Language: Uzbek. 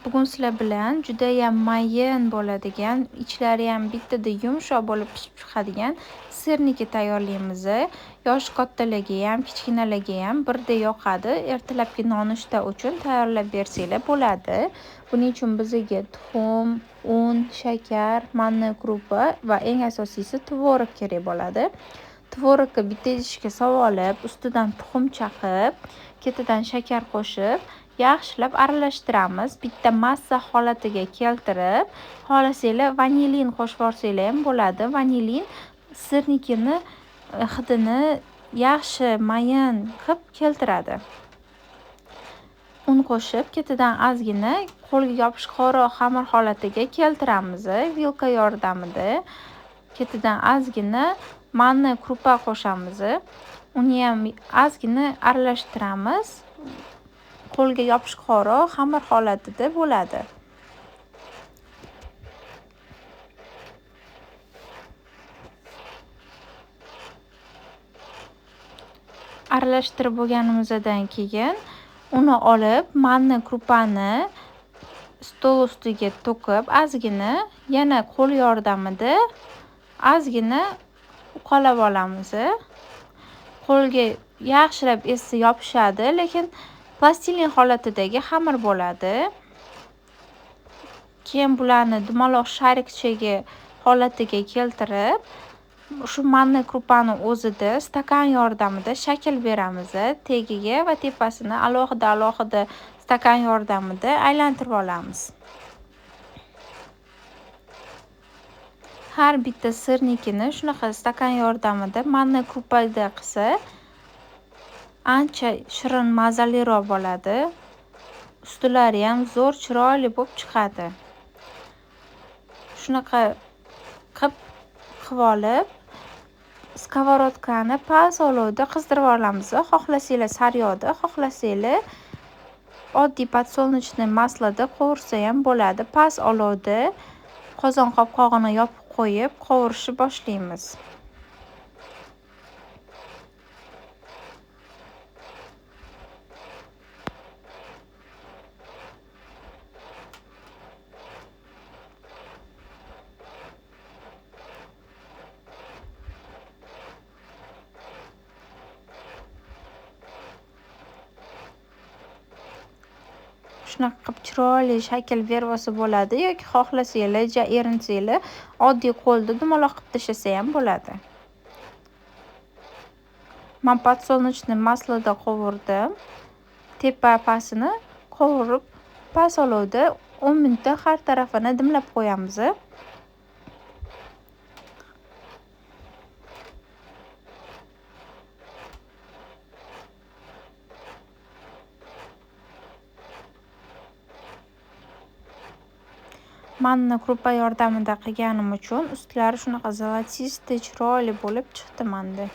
Bugun sizlar bilan judayam mayin bo'ladigan, ichlari ham bittada yumshoq bo'lib pishib chiqadigan sirniki tayyorlaymiz. Yosh kattalarga ham, kichkinalarga ham birdek yoqadi. Ertalabki nonushta uchun tayyorlab bersanglar bo'ladi. Buning uchun bizga tuxum, un, shakar, manna krupa va eng asosiysi tvorog kerak bo'ladi. Tvorogni bitta idishga solib olib, ustidan tuxum chaqib, ketidan shakar qo'shib, yaxshilab aralashtiramiz. Bitta massa holatiga keltirib, xohlasanglar vanilin qo'shib yuborsanglar ham bo'ladi. Vanilin sirnikini hidini yaxshi mayin qilib keltiradi. Un qo'shib, ketidan ozgina qo'lga yopishqoqroq xamir holatiga keltiramiz. Vilka yordamida ketidan ozgina manna krupa qo'shamiz. Uni ham ozgina aralashtiramiz. Qo'lga yopishqoqroq xamir holatida bo'ladi. Aralashtirib bo'lganimizdan keyin uni olib, manna krupani stol ustiga to'kib, ozgina yana qo'l yordamida ozgina uqalab olamiz. Qo'lga yaxshilab esa yopishadi, lekin plastilin holatidagi xamir bo'ladi. Keyin bularni dumaloq sharikchaga holatiga keltirib, shu manna krupani o'zida stakan yordamida shakl beramiz. Tagiga va tepasini alohida-alohida stakan yordamida aylantirib olamiz. Har bitta sirnikini shunaqa stakan yordamida manna krupada qilsa ancha shirin mazaliroq bo'ladi. Ustilari ham zo'r chiroyli bo'lib chiqadi. Shunaqa qilib olib, skovorodkani past olovda qizdirib olamiz. Xohlasanglar sariyog'da, xohlasanglar oddiy podsolnechniy masloda qovursa ham bo'ladi. Past olovda qozon qopqog'ini yopib qo'yib qovurishni boshlaymiz. Shunaqa qilib chiroyli shakl berib olsa bo'ladi yoki xohlasanglar, ja erinsanglar, oddiy qo'lda dumaloq qilib tashlasa ham bo'ladi. Men podsolnechniy masloda qovurdim. Tepa pastini qovurib, past olovda 10 minutda har tarafini dimlab qo'yamiz. Manna krupa yordamida qilganim uchun ustlari shunaqa zolotistый chiroyli bo'lib chiqdi menda.